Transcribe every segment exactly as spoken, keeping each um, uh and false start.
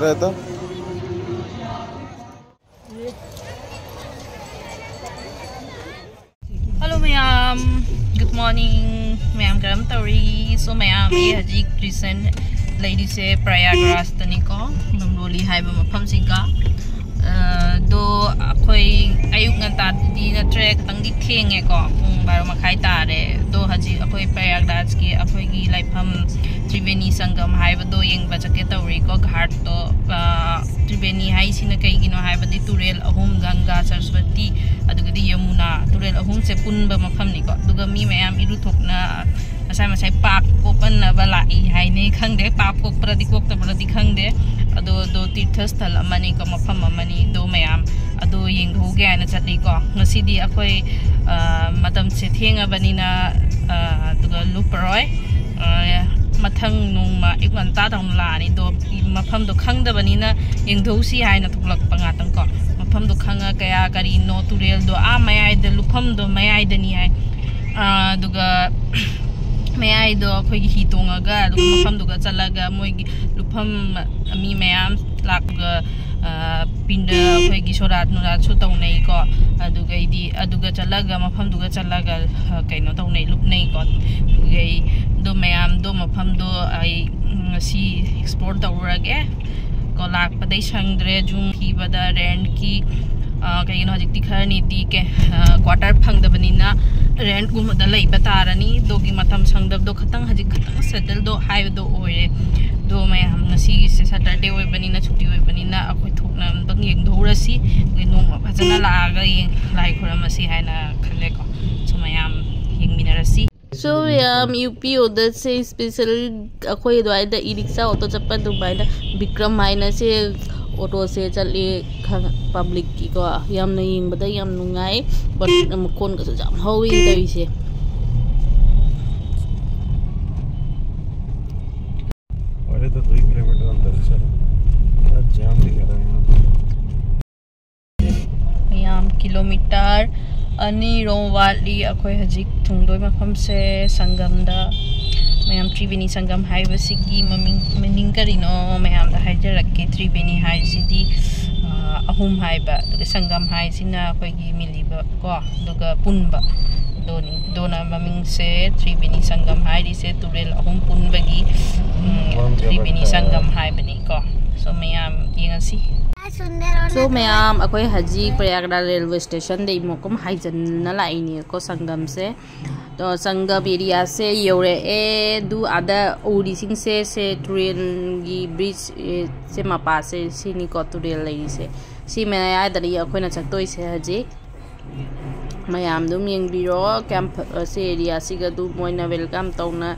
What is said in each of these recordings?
Hello ꯃꯌꯥꯝ, good morning. ꯃꯌꯥꯝ ꯀꯔꯝ ꯇꯧꯔꯤ? So ꯃꯌꯥꯝ, ꯑꯩ ꯍꯧꯖꯤꯛ recent ꯂꯩꯔꯤꯁꯦ ꯄ꯭ꯔꯌꯥꯒ꯭ꯔꯥꯖꯇꯅꯤꯀꯣ, ꯅꯝꯕꯣꯂꯤ ꯍꯥꯏꯕ ꯃꯐꯝꯁꯤꯒ꯫ ꯑꯗꯣ ꯑꯩꯈꯣꯏ ꯑꯌꯨꯛ ꯉꯟꯇꯥꯗꯤ ꯅꯠꯇ꯭ꯔꯦ, ꯈꯤꯇꯪꯗꯤ ꯊꯦꯡꯉꯦꯀꯣ, ꯄꯨꯡ ꯕꯥꯔꯣ ꯃꯈꯥꯏ ꯇꯥꯔꯦ꯫ ꯑꯗꯣ ꯍꯧꯖꯤꯛ ꯑꯩꯈꯣꯏ ꯄ꯭ꯔꯌꯥꯒ꯭ꯔꯥꯖꯀꯤ ꯑꯩꯈꯣꯏꯒꯤ ꯂꯥꯏꯐꯝ ꯇ꯭ꯔꯤꯕꯦꯅꯤ ꯁꯪꯒꯝ ꯍꯥꯏꯕꯗꯣ ꯌꯦꯡꯕ ꯆꯠꯀꯦ ꯇꯧꯔꯤꯀꯣ, ꯘꯥꯠꯇꯣ꯫ ꯇ꯭ꯔꯤꯕꯦꯅꯤ ꯍꯥꯏꯁꯤꯅ ꯀꯩꯒꯤꯅꯣ ꯍꯥꯏꯕꯗꯤ ꯇꯨꯔꯦꯜ ꯑꯍꯨꯝ, ꯒꯪꯒꯥ, ꯁꯔꯁꯋꯇꯤ, ꯑꯗꯨꯒꯗꯤ ꯌꯃꯨꯅꯥ, ꯇꯨꯔꯦꯜ ꯑꯍꯨꯝꯁꯦ ꯄꯨꯟꯕ ꯃꯐꯝꯅꯤꯀꯣ꯫ ꯑꯗꯨꯒ ꯃꯤ ꯃꯌꯥꯝ ꯏꯔꯨꯊꯣꯛꯅ ꯉꯁꯥꯏ ꯉꯁꯥꯏ ꯄꯥꯞ ꯀꯣꯛꯄꯟꯅꯕ ꯂꯥꯛꯏ ꯍꯥꯏꯅꯩ, ꯈꯪꯗꯦ ꯄꯥꯞ ꯀꯣꯛꯄ꯭ꯔꯗꯤ ꯀꯣꯛꯇꯕ꯭ꯔꯗꯤ ꯈꯪꯗꯦ꯫ ꯑꯗꯣ ꯑꯗꯣ ꯇꯤꯔꯊ ꯁ꯭ꯊꯜ ꯑꯃꯅꯤꯀꯣ, ꯃꯐꯝ ꯑꯃꯅꯤ꯫ ꯑꯗꯣ ꯃꯌꯥꯝ ꯑꯗꯣ ꯌꯦꯡꯊꯣꯛꯎꯒꯦ ꯍꯥꯏꯅ ꯆꯠꯂꯤꯀꯣ꯫ ꯉꯁꯤꯗꯤ ꯑꯩꯈꯣꯏ ꯃꯇꯝꯁꯦ ꯊꯦꯡꯉꯕꯅꯤꯅ ꯑꯗꯨꯒ ꯂꯨꯞꯄꯔꯣꯏ꯫ ꯃꯊꯪ ꯅꯣꯡꯃ ꯑꯌꯨꯛ ꯉꯟꯇꯥꯗ ꯑꯃꯨꯛ ꯂꯥꯛꯑꯅꯤ꯫ ꯑꯗꯣ ꯃꯐꯝꯗꯣ ꯈꯪꯗꯕꯅꯤꯅ ꯌꯦꯡꯊꯣꯛꯎꯁꯤ ꯍꯥꯏꯅ ꯊꯣꯛꯂꯛꯄ ꯉꯥꯛꯇꯪ ꯀꯣ꯫ ꯃꯐꯝꯗꯣ ꯈꯪꯉ ꯀꯌꯥ ꯀꯔꯤꯅꯣ, ꯇꯨꯔꯦꯜꯗꯣ ꯑꯥ ꯃꯌꯥꯏꯗ, ꯂꯨꯐꯝꯗꯣ ꯃꯌꯥꯏꯗꯅꯤ ꯍꯥꯏ꯫ ꯑꯗꯨꯒ ꯃꯌꯥꯏꯗꯣ ꯑꯩꯈꯣꯏꯒꯤ ꯍꯤ ꯇꯣꯡꯉꯒ ꯑꯗꯨꯒ ꯃꯐꯝꯗꯨꯒ ꯆꯠꯂꯒ ꯃꯣꯏꯒꯤ ꯂꯨꯐꯝ ꯃꯤ ꯃꯌꯥꯝ ꯂꯥꯛꯄꯒ ꯄꯤꯟꯗ ꯑꯩꯈꯣꯏꯒꯤ ꯁꯣꯔꯥꯠ ꯅꯨꯔꯥꯠꯁꯨ ꯇꯧꯅꯩꯀꯣ꯫ ꯑꯗꯨꯒꯩꯗꯤ ꯑꯗꯨꯒ ꯆꯠꯂꯒ ꯃꯐꯝꯗꯨꯒ ꯆꯠꯂꯒ ꯀꯩꯅꯣ ꯇꯧꯅꯩ, ꯂꯨꯞꯅꯩꯀꯣ꯫ ꯑꯗꯨꯒꯩꯗꯣ ꯃꯌꯥꯝꯗꯣ ꯃꯐꯝꯗꯣ ꯑꯩ ꯉꯁꯤ ꯑꯦꯛꯁꯄ꯭ꯂꯣꯔ ꯇꯧꯔꯨꯔꯒꯦ꯫ ꯀꯣ ꯂꯥꯛꯄꯗꯩ ꯁꯪꯗ꯭ꯔꯦ꯫ ꯖꯨꯝ ꯊꯤꯕꯗ ꯔꯦꯟꯠꯀꯤ ꯀꯩꯒꯤꯅꯣ ꯍꯧꯖꯤꯛꯇꯤ ꯈꯔꯅꯤꯗꯤ ꯀꯦ ꯀ꯭ꯋꯥꯇꯔ ꯐꯪꯗꯕꯅꯤꯅ ꯔꯦꯟꯠꯀꯨꯝꯕꯗ ꯂꯩꯕ ꯇꯥꯔꯅꯤ꯫ ꯑꯗꯨꯒꯤ ꯃꯇꯝ ꯁꯪꯗꯕꯗꯣ ꯈꯇꯪ, ꯍꯧꯖꯤꯛ ꯈꯇꯪ ꯁꯦꯇꯜꯗꯣ ꯍꯥꯏꯕꯗꯣ ꯑꯣꯏꯔꯦ꯫ ꯑꯗꯣ ꯃꯌꯥꯝ ꯉꯁꯤꯒꯤꯁꯦ ꯁꯇꯔꯗꯦ ꯑꯣꯏꯕꯅꯤꯅ, ꯁꯨꯇꯤ ꯑꯣꯏꯕꯅꯤꯅ ꯑꯩꯈꯣꯏ ꯊꯣꯛꯅ ꯑꯝꯇꯪ ꯌꯦꯡꯊꯣꯛꯎꯔꯁꯤ꯫ ꯑꯗꯩ ꯅꯣꯡꯃ ꯐꯖꯅ ꯂꯥꯛꯑꯒ ꯌꯦꯡ ꯂꯥꯏ ꯈꯨꯔꯝꯃꯁꯤ ꯍꯥꯏꯅ ꯈꯜꯂꯦꯀꯣ꯫ ꯁꯣ ꯃꯌꯥꯝ ꯌꯦꯡꯃꯤꯟꯅꯔꯁꯤ꯫ ꯁꯣ ꯃꯌꯥꯝ, ꯌꯨ ꯄꯤ ꯑꯣꯗꯔꯁꯦ ꯏꯁꯄꯦꯁꯦꯜ ꯑꯩꯈꯣꯏ ꯑꯗꯨꯋꯥꯏꯗ ꯏ ꯔꯤꯛꯁꯥ ꯑꯣꯇꯣ ꯆꯠꯄ ꯑꯗꯨꯃꯥꯏꯅ ꯕꯤꯀ꯭ꯔꯝ ꯍꯥꯏꯅ ꯁꯦ ꯑꯣꯇꯣꯁꯦ ꯆꯠꯂꯤ꯫ ꯄꯕ꯭ꯂꯤꯛꯀꯤꯀꯣ ꯌꯥꯝꯅ ꯌꯦꯡꯕꯗ ꯌꯥꯝ ꯅꯨꯡꯉꯥꯏ꯫ ꯕꯠ ꯃꯈꯣꯟꯒꯁꯨ ꯌꯥꯝ ꯍꯧꯋꯤ ꯇꯧꯔꯤꯁꯦ꯫ अरे तो दो ही किलोमीटर अंदर है सर, क्या जाम दिख रहा है यहाँ पे। ꯃꯌꯥꯝ ꯀꯤꯂꯣꯃꯤꯇꯔ ꯑꯅꯤꯔꯣꯝ ꯋꯥꯠꯂꯤ ꯑꯩꯈꯣꯏ ꯍꯧꯖꯤꯛ ꯊꯨꯡꯗꯣꯏ ꯃꯐꯝꯁꯦ ꯁꯪꯒꯝꯗ꯫ ꯃꯌꯥꯝ, ꯇ꯭ꯔꯤꯕꯦꯅꯤ ꯁꯪꯒꯝ ꯍꯥꯏꯕꯁꯤꯒꯤ ꯃꯃꯤꯡ, ꯃꯤꯅꯤꯡ ꯀꯔꯤꯅꯣ ꯃꯌꯥꯝꯗ ꯍꯥꯏꯖꯔꯛꯀꯦ꯫ ꯇ꯭ꯔꯤꯕꯦꯅꯤ ꯍꯥꯏꯁꯤꯗꯤ, ꯑ, ꯑꯍꯨꯝ ꯍꯥꯏꯕ, ꯑꯗꯨꯒ ꯁꯪꯒꯝ ꯍꯥꯏꯁꯤꯅ ꯑꯩꯈꯣꯏꯒꯤ ꯃꯤꯂꯤꯕ ꯀꯣ, ꯑꯗꯨꯒ ꯄꯨꯟꯕ꯫ ꯑꯗꯨꯅꯤ, ꯑꯗꯨꯅ ꯃꯃꯤꯡꯁꯦ ꯇ꯭ꯔꯤꯕꯦꯅꯤ ꯁꯪꯒꯝ ꯍꯥꯏꯔꯤꯁꯦ ꯇꯨꯔꯦꯜ ꯑꯍꯨꯝ ꯄꯨꯟꯕꯒꯤ, ꯎꯝ, ꯇ꯭ꯔꯤꯕꯦꯅꯤ ꯁꯪꯒꯝ ꯍꯥꯏꯕꯅꯤ ꯀꯣ꯫ So ꯃꯌꯥꯝ ꯌꯦꯡꯉꯁꯤ꯫ So ꯃꯌꯥꯝ, ꯑꯩꯈꯣꯏ ꯍꯧꯖꯤꯛ ꯄ꯭ꯔꯌꯥꯒꯔꯥꯖ ꯔꯦꯜꯋꯦ ꯁ꯭ꯇꯦꯁꯟꯗ ꯏꯃꯣꯛꯀꯝ ꯍꯥꯏꯖꯟꯅ ꯂꯥꯛꯏꯅꯦꯀꯣ ꯁꯪꯒꯝꯁꯦ꯫ ꯑꯗꯣ ꯁꯪꯒꯝ ꯑꯦꯔꯤꯌꯥꯁꯦ ꯌꯧꯔꯛꯑꯦ꯫ ꯑꯗꯨ ꯑꯥꯗ ꯎꯔꯤꯁꯤꯡꯁꯦ, ꯁꯦ ꯇꯨꯔꯦꯜꯒꯤ ꯕ꯭ꯔꯤꯖ, ꯑꯦ, ꯁꯦ ꯃꯄꯥꯁꯦ ꯁꯤꯅꯤꯀꯣ ꯇꯨꯔꯦꯜ ꯂꯩꯔꯤꯁꯦ꯫ ꯁꯤ ꯃꯌꯥꯏꯗꯅꯤ ꯑꯩꯈꯣꯏꯅ ꯆꯠꯇꯣꯏꯁꯦ ꯍꯧꯖꯤꯛ꯫ ꯃꯌꯥꯝ ꯑꯗꯨꯝ ꯌꯦꯡꯕꯤꯔꯣ꯫ ꯀꯌꯥꯝ ꯐ-, ꯁꯤ ꯑꯦꯔꯤꯌꯥꯁꯤꯒ ꯑꯗꯨꯝ ꯃꯣꯏꯅ ꯋꯦꯜꯀꯝ ꯇꯧꯅ,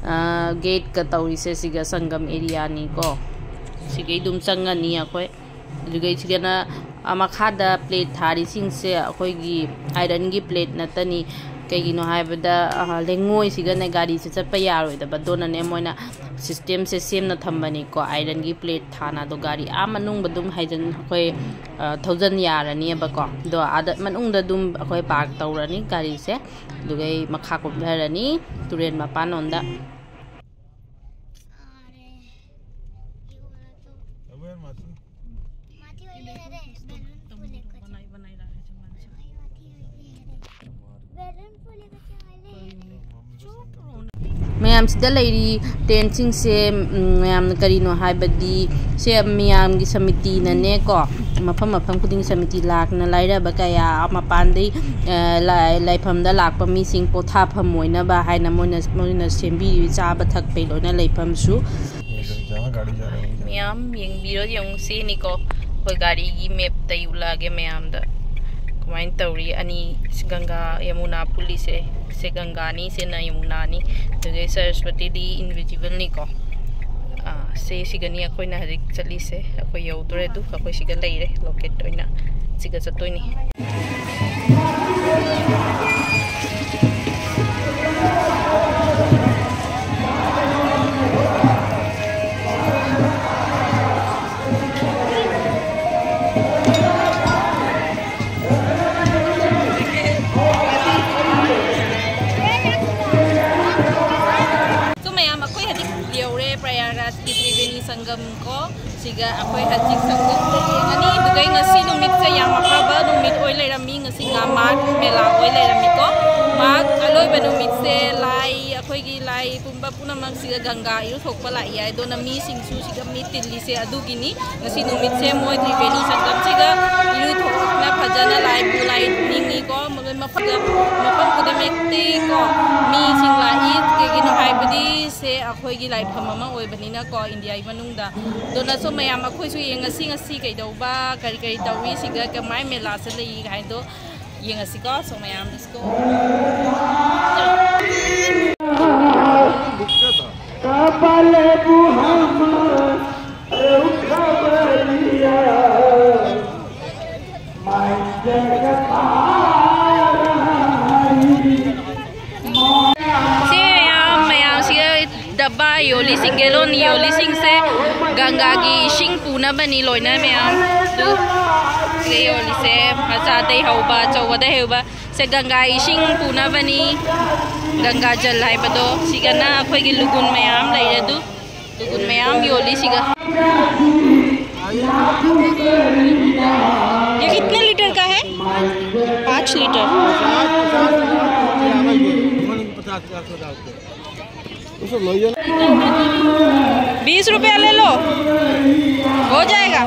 ꯑ, ꯒꯦꯠꯀ ꯇꯧꯔꯤꯁꯦ ꯁꯤꯒ ꯁꯪꯒꯝ ꯑꯦꯔꯤꯌꯥꯅꯤꯀꯣ꯫ ꯁꯤꯒꯩ ꯑꯗꯨꯝ ꯆꯪꯉꯅꯤ ꯑꯩꯈꯣꯏ꯫ ꯑꯗꯨꯒ ꯁꯤꯗꯅ, ꯑ, ꯃꯈꯥꯗ ꯄ꯭ꯂꯦꯠ ꯊꯥꯔꯤꯁꯤꯡꯁꯦ ꯑꯩꯈꯣꯏꯒꯤ ꯑꯥꯏꯔꯟꯒꯤ ꯄ꯭ꯂꯦꯠ ꯅꯠꯇꯅꯤ꯫ ꯀꯩꯒꯤꯅꯣ ꯍꯥꯏꯕꯗ, ꯑ, ꯂꯩꯉꯣꯏꯁꯤꯒꯅꯦ ꯒꯥꯔꯤꯁꯦ ꯆꯠꯄ ꯌꯥꯔꯣꯏꯗꯕ, ꯑꯗꯨꯅꯅꯦ ꯃꯣꯏꯅ ꯁꯤꯁꯇꯦꯝꯁꯦ ꯁꯦꯝꯅ ꯊꯝꯕꯅꯤꯀꯣ꯫ ꯑꯥꯏꯔꯟꯒꯤ ꯄ꯭ꯂꯦꯠ ꯊꯥꯅ ꯑꯗꯣ ꯒꯥꯔꯤ ꯑꯥ ꯃꯅꯨꯡꯗ ꯑꯗꯨꯝ ꯍꯥꯏꯖꯟ-, ꯑꯩꯈꯣꯏ, ꯑ, ꯊꯧꯖꯟ ꯌꯥꯔꯅꯤꯕꯀꯣ꯫ ꯑꯗꯣ ꯑꯥꯗ ꯃꯅꯨꯡꯗ ꯑꯗꯨꯝ ꯑꯩꯈꯣꯏ ꯄꯥꯔꯛ ꯇꯧꯔꯅꯤ ꯒꯥꯔꯤꯁꯦ, ꯑꯗꯨꯒ ꯑꯩ ꯃꯈꯥ ꯀꯨꯝꯊꯔꯅꯤ ꯇꯨꯔꯦꯟ ꯃꯄꯥꯟꯂꯣꯝꯗ꯫ ꯃꯌꯥꯝꯁꯤꯗ ꯂꯩꯔꯤ ꯇꯦꯟꯁꯤꯡꯁꯦ, ꯎꯝ, ꯃꯌꯥꯝꯅ ꯀꯔꯤꯅꯣ ꯍꯥꯏꯕꯗꯤ, ꯁꯦ ꯃꯌꯥꯝꯒꯤ ꯁꯃꯤꯇꯤꯅꯅꯦꯀꯣ, ꯃꯐꯝ ꯃꯐꯝ ꯈꯨꯗꯤꯡ ꯁꯃꯤꯇꯤ ꯂꯥꯛꯇꯅ ꯂꯥꯏꯔꯕ ꯀꯌꯥ ꯃꯄꯥꯟꯗꯩ, ꯑ, ꯂꯥꯏ-, ꯂꯥꯏꯐꯝꯗ ꯂꯥꯛꯄ ꯃꯤꯁꯤꯡ ꯄꯣꯊꯥꯐꯝ ꯑꯣꯏꯅꯕ ꯍꯥꯏꯅ ꯃꯣꯏꯅ, ꯃꯣꯏꯅ ꯁꯦꯝꯕꯤꯔꯤ ꯆꯥꯕ ꯊꯛꯄꯩ ꯂꯣꯏꯅ ꯂꯩꯐꯝꯁꯨ꯫ ꯃꯌꯥꯝ ꯌꯦꯡꯕꯤꯔꯣ, ꯌꯦꯡꯉꯨꯁꯤꯅꯤꯀꯣ꯫ ꯑꯩꯈꯣꯏ ꯒꯥꯔꯤꯒꯤ ꯃꯦꯞꯇ ꯑꯩ ꯎꯠꯂꯛꯑꯒꯦ ꯃꯌꯥꯝꯗ꯫ ꯀꯃꯥꯏꯅ ꯇꯧꯔꯤ? ꯑꯅꯤ, ꯒꯪꯒꯥ, ꯌꯃꯨꯅꯥ ꯄꯨꯜꯂꯤꯁꯦ꯫ ꯁꯦ ꯒꯪꯒꯥꯅꯤ, ꯁꯤꯅ ꯌꯃꯨꯅꯥꯅꯤ꯫ ꯑꯗꯨꯒ ꯁꯔꯁꯋꯇꯤꯗꯤ ꯏꯟꯚꯤꯖꯤꯕꯜꯅꯤꯀꯣ꯫ ꯑꯥ, ꯁꯦ ꯁꯤꯒꯅꯤ ꯑꯩꯈꯣꯏꯅ ꯍꯧꯖꯤꯛ ꯆꯠꯂꯤꯁꯦ꯫ ꯑꯩꯈꯣꯏ ꯌꯧꯗꯣꯔꯦ, ꯑꯗꯨ ꯑꯩꯈꯣꯏ ꯁꯤꯒ ꯂꯩꯔꯦ, ꯂꯣꯀꯦꯠ ꯑꯣꯏꯅ ꯁꯤꯒ ꯆꯠꯇꯣꯏꯅꯤ꯫ ꯑꯩꯈꯣꯏ ꯍꯧꯖꯤꯛ ꯁꯪꯒꯝꯗ ꯌꯦꯡꯉꯅꯤ꯫ ꯑꯗꯨꯒ ꯉꯁꯤ ꯅꯨꯃꯤꯠꯁꯦ ꯌꯥꯝ ꯑꯐꯕ ꯅꯨꯃꯤꯠ ꯑꯣꯏ ꯂꯩꯔꯝꯃꯤ꯫ ꯉꯁꯤ ꯉꯥ ꯃꯥꯒꯤ ꯃꯦꯂꯥ ꯑꯣꯏ ꯂꯩꯔꯝꯃꯤꯀꯣ꯫ ꯃꯥꯒꯤ ꯑꯂꯣꯏꯕ ꯅꯨꯃꯤꯠꯁꯦ ꯂꯥꯏ, ꯑꯩꯈꯣꯏꯒꯤ ꯂꯥꯏ ꯄꯨꯝꯕ ꯄꯨꯝꯅꯃꯛꯁꯤꯒ ꯒꯪꯒꯥ ꯏꯔꯨꯊꯣꯛꯄ ꯂꯥꯛꯏ ꯍꯥꯏ꯫ ꯑꯗꯨꯅ ꯃꯤꯁꯤꯡꯁꯨ ꯁꯤꯗ ꯃꯤ ꯇꯤꯜꯂꯤꯁꯦ ꯑꯗꯨꯒꯤꯅꯤ꯫ ꯉꯁꯤ ꯅꯨꯃꯤꯠꯁꯦ ꯃꯣꯏ ꯇ꯭ꯔꯤꯕꯦꯅꯤ ꯁꯪꯒꯝꯁꯤꯒ ꯏꯔꯨꯊꯣꯛꯅ ꯐꯖꯅ ꯂꯥꯏꯕꯨ ꯂꯥꯏ ꯅꯤꯡꯉꯤꯀꯣ꯫ ꯃꯐꯝ ꯈꯨꯗꯤꯡꯃꯛꯇꯤꯀꯣ ꯃꯤꯁꯤꯡ ꯂꯥꯛꯏ꯫ ꯀꯩꯒꯤꯅꯣ ꯍꯥꯏꯕꯗꯤ ꯁꯦ ꯑꯩꯈꯣꯏꯒꯤ ꯂꯥꯏꯐꯝ ꯑꯃ ꯑꯣꯏꯕꯅꯤꯅꯀꯣ ꯏꯟꯗꯤꯌꯥꯒꯤ ꯃꯅꯨꯡꯗ꯫ ꯑꯗꯨꯅꯁꯨ ꯃꯌꯥꯝ ꯑꯩꯈꯣꯏꯁꯨ ꯌꯦꯡꯉꯁꯤ ꯉꯁꯤ ꯀꯩꯗꯧꯕ, ꯀꯔꯤ ꯀꯔꯤ ꯇꯧꯔꯤ, ꯁꯤꯒ ꯀꯃꯥꯏ ꯃꯦꯂꯥꯁꯦ ꯂꯩ ꯍꯥꯏꯗꯣ ꯌꯦꯡꯉꯁꯤꯀꯣ꯫ So ꯃꯌꯥꯝ let's go꯫ ꯁꯤ ꯃꯌꯥꯝ, ꯃꯌꯥꯝꯁꯤꯒ ꯗꯕꯥ ꯌꯣꯜꯂꯤꯁꯤꯡ, ꯒꯦꯂꯣꯟ ꯌꯣꯜꯂꯤꯁꯤꯡꯁꯦ ꯒꯪꯒꯥꯒꯤ ꯏꯁꯤꯡ ꯄꯨꯅꯕꯅꯤ ꯂꯣꯏꯅ ꯃꯌꯥꯝ꯫ ꯑꯗꯨ ꯁꯤꯗ ꯌꯣꯜꯂꯤꯁꯦ ꯃꯆꯥꯗꯩ ꯍꯧꯕ, ꯑꯆꯧꯕꯗꯩ ꯍꯧꯕ꯫ ꯁꯦ ꯒꯪꯒꯥ ꯏꯁꯤꯡ ꯄꯨꯅꯕꯅꯤ, ꯒꯪꯒꯥ ꯖꯜ ꯍꯥꯏꯕꯗꯣ꯫ ꯁꯤꯒꯅ ꯑꯩꯈꯣꯏꯒꯤ ꯂꯨꯒꯨꯟ ꯃꯌꯥꯝ ꯂꯩꯔꯦ ꯑꯗꯨ꯫ ꯂꯨꯒꯨꯟ ꯃꯌꯥꯝ ꯌꯣꯜꯂꯤ ꯁꯤꯒ꯫ ये कितने लीटर का है? पाँच लीटर। बीस रुपया ले लो, हो जाएगा।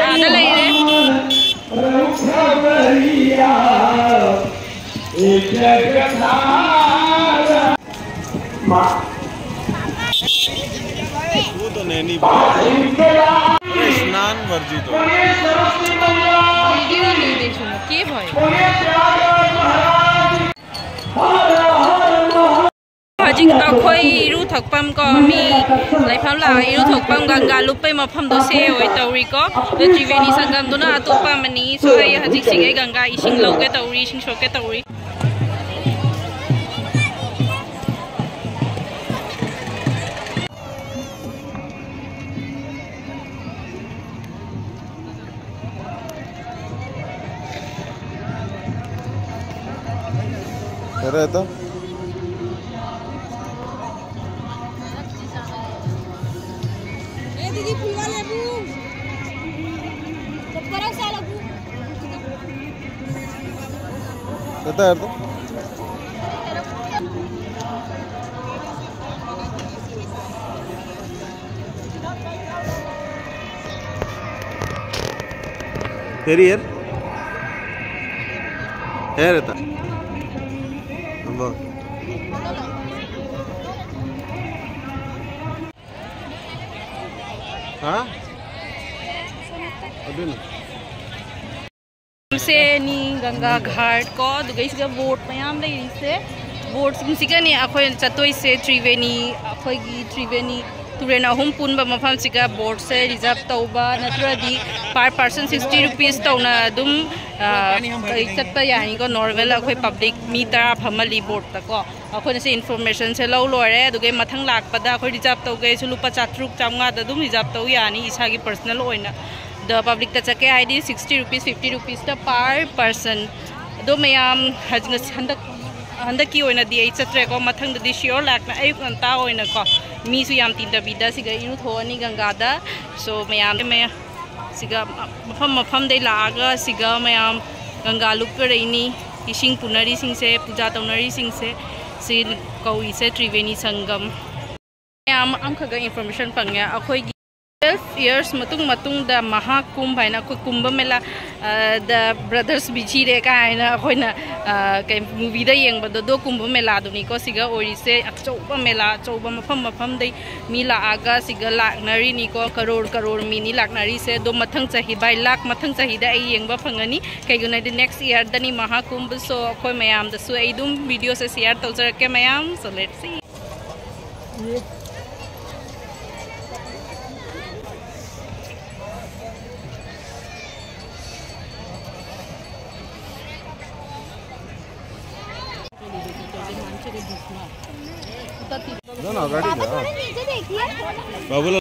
ꯑꯥꯗ ꯂꯩꯔꯦ꯫ वो तो नैनी भी है। अरे, स्नान वर्जित हो। वीडियो नहीं देखूंगा, के भाई? ꯍꯧꯖꯤꯛ ꯑꯩꯈꯣꯏ ꯏꯔꯨ ꯊꯛꯐꯝ ꯀꯣ, ꯃꯤ ꯂꯩꯐꯝ ꯂꯥꯛꯑ ꯏꯔꯨ ꯊꯛꯐꯝ ꯒꯪꯒꯥ ꯂꯨꯞꯄꯩ ꯃꯐꯝꯗꯣ ꯁꯦ ꯑꯣꯏ ꯇꯧꯔꯤꯀꯣ꯫ ꯑꯗꯣ ꯇ꯭ꯔꯤꯕꯦꯅꯤ ꯁꯪꯒꯝꯗꯨꯅ ꯑꯇꯣꯞꯄ ꯑꯃꯅꯤ꯫ So ꯑꯩ ꯍꯧꯖꯤꯛ ꯁꯤꯒꯩ ꯒꯪꯒꯥ ꯏꯁꯤꯡ ꯂꯧꯒꯦ ꯇꯧꯔꯤ, ꯏꯁꯤꯡ ꯁꯣꯛꯀꯦ ꯇꯧꯔꯤ꯫ तो ये दीदी फुलवा लेबू। चप्पल साला। तेरी यार है रहता। हाँ। अभी ना। ꯁꯦ ꯅꯤ ꯒꯪꯒꯥ ꯘꯥꯠ ꯀꯣ, ꯑꯗꯨꯒ ꯁꯤꯒ ꯕꯣꯠ ꯃꯌꯥꯝ ꯂꯩꯔꯤꯁꯦ꯫ ꯕꯣꯠꯁꯤꯡꯁꯤꯒꯅꯦ ꯑꯩꯈꯣꯏꯅ ꯆꯠꯇꯣꯏꯁꯦ ꯇ꯭ꯔꯤꯕꯦꯅꯤ, ꯑꯩꯈꯣꯏꯒꯤ ꯇ꯭ꯔꯤꯕꯦꯅꯤ ꯇꯨꯔꯦꯜ ꯑꯍꯨꯝ ꯄꯨꯟꯕ ꯃꯐꯝꯁꯤꯒ ꯕꯣꯠꯁꯦ ꯔꯤꯖꯥꯔꯚ ꯇꯧꯕ ꯅꯠꯇ꯭ꯔꯗꯤ per person sixty rupees ꯇꯧꯅ ꯑꯗꯨꯝ, ꯑ, ꯀꯩ ꯆꯠꯄ ꯌꯥꯅꯤꯀꯣ꯫ ꯅꯣꯔꯃꯦꯜ ꯑꯩꯈꯣꯏ ꯄꯕ꯭ꯂꯤꯛ ꯃꯤ ꯇꯔꯥ ꯐꯝꯍꯜꯂꯤ ꯕꯣꯠꯇꯀꯣ꯫ ꯑꯩꯈꯣꯏꯅ ꯁꯤ ꯏꯟꯐꯣꯔꯃꯦꯁꯟꯁꯦ ꯂꯧ ꯂꯣꯏꯔꯦ꯫ ꯑꯗꯨꯒ ꯃꯊꯪ ꯂꯥꯛꯄꯗ ꯑꯩꯈꯣꯏ ꯔꯤꯖꯥꯔꯚ ꯇꯧꯒꯦꯁꯨ ꯂꯨꯄꯥ ꯆꯥꯇ꯭ꯔꯨꯛ ꯆꯥꯝꯃꯉꯥꯗ ꯑꯗꯨꯝ ꯔꯤꯖꯥꯔꯚ ꯇꯧ ꯌꯥꯅꯤ ꯏꯁꯥꯒꯤ ꯄꯔꯁꯅꯦꯜ ꯑꯣꯏꯅ꯫ ꯑꯗ ꯄꯕ꯭ꯂꯤꯛꯇ ꯆꯠꯀꯦ ꯍꯥꯏꯗꯤ sixty rupees, fifty rupees per person꯫ ꯑꯗꯣ ꯃꯌꯥꯝ ꯍꯧꯖꯤꯛ ꯉꯁꯤ ꯍꯟꯗꯛ, ꯍꯟꯗꯛꯀꯤ ꯑꯣꯏꯅꯗꯤ ꯑꯩ ꯆꯠꯇ꯭ꯔꯦꯀꯣ꯫ ꯃꯊꯪꯗꯗꯤ ꯁꯤꯌꯣꯔ ꯂꯥꯛꯅ ꯑꯌꯨꯛ ꯉꯟꯇꯥ ꯑꯣꯏꯅꯀꯣ, ꯃꯤꯁꯨ ꯌꯥꯝ ꯇꯤꯟꯗꯕꯤꯗ ꯁꯤꯗ ꯏꯔꯨꯊꯣꯛꯑꯅꯤ ꯒꯪꯒꯥꯗ꯫ So ꯃꯌꯥꯝ, ꯃꯌꯥꯝ ꯁꯤꯒ ꯃꯐꯝ ꯃꯐꯝꯗꯩ ꯂꯥꯛꯑꯒ ꯁꯤꯒ ꯃꯌꯥꯝ ꯒꯪꯒꯥ ꯂꯨꯞꯄꯔꯛꯏꯅꯤ꯫ ꯏꯁꯤꯡ ꯄꯨꯅꯔꯤꯁꯤꯡꯁꯦ, ꯄꯨꯖꯥ ꯇꯧꯅꯔꯤꯁꯤꯡꯁꯦ, ꯁꯤ ꯀꯧꯏꯁꯦ ꯇ꯭ꯔꯤꯕꯦꯅꯤ ꯁꯪꯒꯝ꯫ ꯃꯌꯥꯝ ꯑꯃꯈꯛꯒ ꯏꯟꯐꯣꯔꯃꯦꯁꯟ ꯐꯪꯉꯦ꯫ ꯑꯩꯈꯣꯏꯒꯤ twelve years ꯃꯇꯨꯡ, ꯃꯇꯨꯡꯗ ꯃꯍꯥ ꯀꯨꯝꯚ ꯍꯥꯏꯅ ꯑꯩꯈꯣꯏ ꯀꯨꯝꯚ ꯃꯦꯂꯥ, ꯑ, ꯗ ꯕ꯭ꯔꯗꯔꯁ ꯕꯤꯖꯤ ꯔꯦ ꯀꯥꯏꯅ ꯑꯩꯈꯣꯏꯅ, ꯑ, ꯀꯩ, ꯃꯨꯚꯤꯗ ꯌꯦꯡꯕꯗꯣ, ꯑꯗꯣ ꯀꯨꯝꯚ ꯃꯦꯂꯥꯗꯨꯅꯤꯀꯣ ꯁꯤꯒ ꯑꯣꯏꯔꯤꯁꯦ꯫ ꯑꯆꯧꯕ ꯃꯦꯂꯥ, ꯑꯆꯧꯕ ꯃꯐꯝ ꯃꯐꯝꯗꯩ ꯃꯤ ꯂꯥꯛꯑꯒ ꯁꯤꯒ ꯂꯥꯛꯅꯔꯤꯅꯤꯀꯣ, ꯀꯔꯣꯔ ꯀꯔꯣꯔ ꯃꯤꯅꯤ ꯂꯥꯛꯅꯔꯤꯁꯦ꯫ ꯑꯗꯣ ꯃꯊꯪ ꯆꯍꯤ, by luck, ꯃꯊꯪ ꯆꯍꯤꯗ ꯑꯩ ꯌꯦꯡꯕ ꯐꯪꯒꯅꯤ꯫ ꯀꯩꯒꯤꯅꯣ ꯍꯥꯏꯗꯤ next yearꯗꯅꯤ ꯃꯍꯥ ꯀꯨꯝꯚ꯫ So ꯑꯩꯈꯣꯏ ꯃꯌꯥꯝꯗꯁꯨ ꯑꯩ ꯑꯗꯨꯝ ꯚꯤꯗꯤꯑꯣꯁꯦ ꯁꯤꯌꯔ ꯇꯧꯖꯔꯛꯀꯦ ꯃꯌꯥꯝ꯫ So let's see. ना, ना, गाड़ी पे, हाँ। बाबूलाल।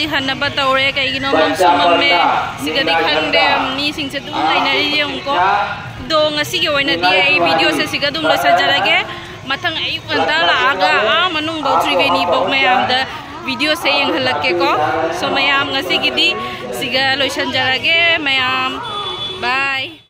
ꯍꯟꯅꯕ ꯇꯧꯔꯦ꯫ ꯀꯩꯒꯤꯅꯣ, ꯃꯝꯁꯨ ꯃꯝꯃꯦ꯫ ꯁꯤꯒꯗꯤ ꯈꯪꯗꯦ, ꯃꯤꯁꯤꯡꯁꯦ ꯑꯗꯨꯝ ꯂꯩꯅꯔꯤ, ꯌꯦꯡꯉꯨꯀꯣ꯫ ꯑꯗꯣ ꯉꯁꯤꯒꯤ ꯑꯣꯏꯅꯗꯤ ꯑꯩ ꯚꯤꯗꯤꯑꯣꯁꯦ ꯁꯤꯒ ꯑꯗꯨꯝ ꯂꯣꯏꯁꯤꯟꯖꯔꯒꯦ꯫ ꯃꯊꯪ ꯑꯌꯨꯛ ꯉꯟꯇꯥ ꯂꯥꯛꯑꯒ ꯑꯥ ꯃꯅꯨꯡꯐꯧ, ꯇ꯭ꯔꯤꯕꯦꯅꯤꯐꯧ ꯃꯌꯥꯝꯗ ꯚꯤꯗꯤꯑꯣꯁꯦ ꯌꯦꯡꯍꯜꯂꯛꯀꯦꯀꯣ꯫ ꯁꯣ ꯃꯌꯥꯝ, ꯉꯁꯤꯒꯤꯗꯤ ꯁꯤꯒ ꯂꯣꯏꯁꯤꯟꯖꯔꯒꯦ ꯃꯌꯥꯝ꯫ ꯕꯥꯏ꯫